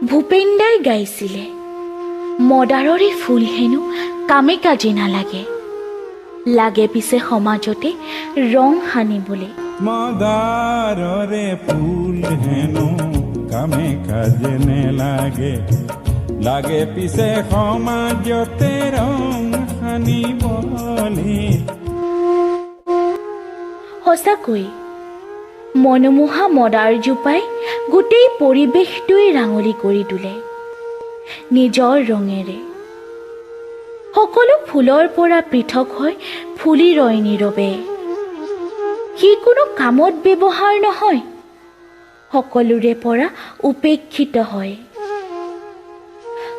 ভূপেন দাই গাইছিলে, মদাৰৰে ফুল হেনো কামে কাজে নালাগে, লাগে পিছে সমাজতে ৰং সানিবলৈ। মদাৰৰে ফুল হেনো কামে কাজে নেলাগে, লাগে পিছে সমাজতে ৰং সানিবলে। সঁচাকৈ মনোমোহা মদাৰজোপাই গোটেই পৰিৱেশটোৱেই ৰাঙলী কৰি তোলে নিজৰ ৰঙেৰে। সকলো ফুলৰ পৰা পৃথক হৈ ফুলি ৰয় নীৰৱে। সি কোনো কামত ব্যৱহাৰ নহয়, সকলোৰে পৰা উপেক্ষিত হয়,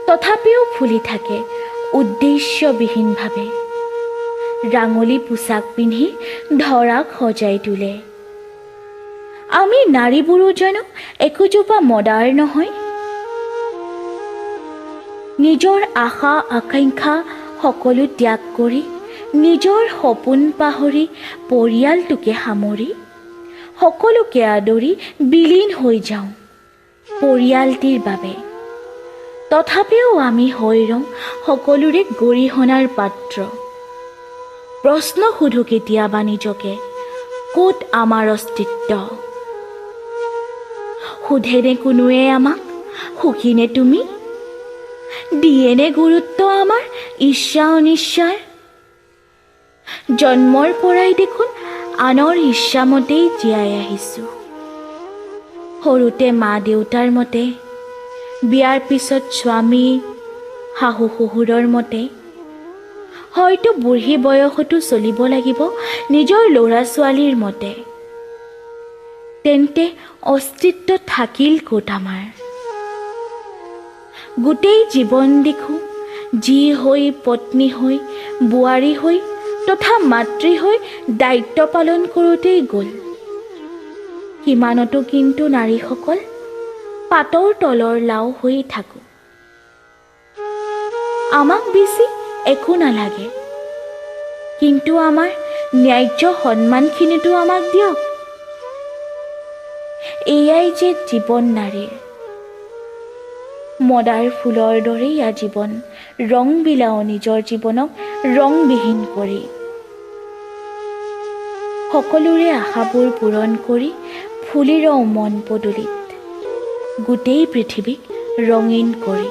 তথাপিও ফুলি থাকে উদ্দেশ্যবিহীনভাৱে। ৰাঙলী পোছাক পিন্ধি ধৰাক সজাই তোলে। আমি নাৰীবোৰো জানো একোজোপা মদাৰ নহয়? নিজৰ আশা আকাংক্ষা সকলো ত্যাগ কৰি, নিজৰ সপোন পাহৰি, পৰিয়ালটোকে সামৰি, সকলোকে আদৰি বিলীন হৈ যাওঁ পৰিয়ালটিৰ বাবে। তথাপিও আমি হৈ ৰওঁ সকলোৰে গৰিহণাৰ পাত্ৰ। প্ৰশ্ন সোধো কেতিয়াবা নিজকে, ক'ত আমাৰ অস্তিত্ব? সোধেনে কোনোৱে আমাক, সুখীনে তুমি? দিয়েনে গুৰুত্ব আমাৰ ইচ্ছা অনিচ্ছাৰ? জন্মৰ পৰাই দেখোন আনৰ ইচ্ছামতেই জীয়াই আহিছোঁ। সৰুতে মা দেউতাৰ মতে, বিয়াৰ পিছত স্বামী শাহু শহুৰৰ মতে, হয়তো বুঢ়ী বয়সতো চলিব লাগিব নিজৰ ল'ৰা ছোৱালীৰ মতে। তেন্তে অস্তিত্ব থাকিল ক'ত আমাৰ? গোটেই জীৱন দেখোঁ জী হৈ, পত্নী হৈ, বোৱাৰী হৈ তথা মাতৃ হৈ দায়িত্ব পালন কৰোঁতেই গ'ল। সিমানতো কিন্তু নাৰীসকল পাতৰ তলৰ লাও হৈ থাকোঁ। আমাক বেছি একো নালাগে, কিন্তু আমাৰ ন্যায্য সন্মানখিনিতো আমাক দিয়ক। এয়াই যে জীৱন নাৰীৰ। মদাৰ ফুলৰ দৰেই আজীৱন ৰং বিলাও নিজৰ জীৱনক ৰংবিহীন কৰি, সকলোৰে আশাবোৰ পূৰণ কৰি ফুলি ৰওঁ মন পদূলিত, গোটেই পৃথিৱীক ৰঙীন কৰি।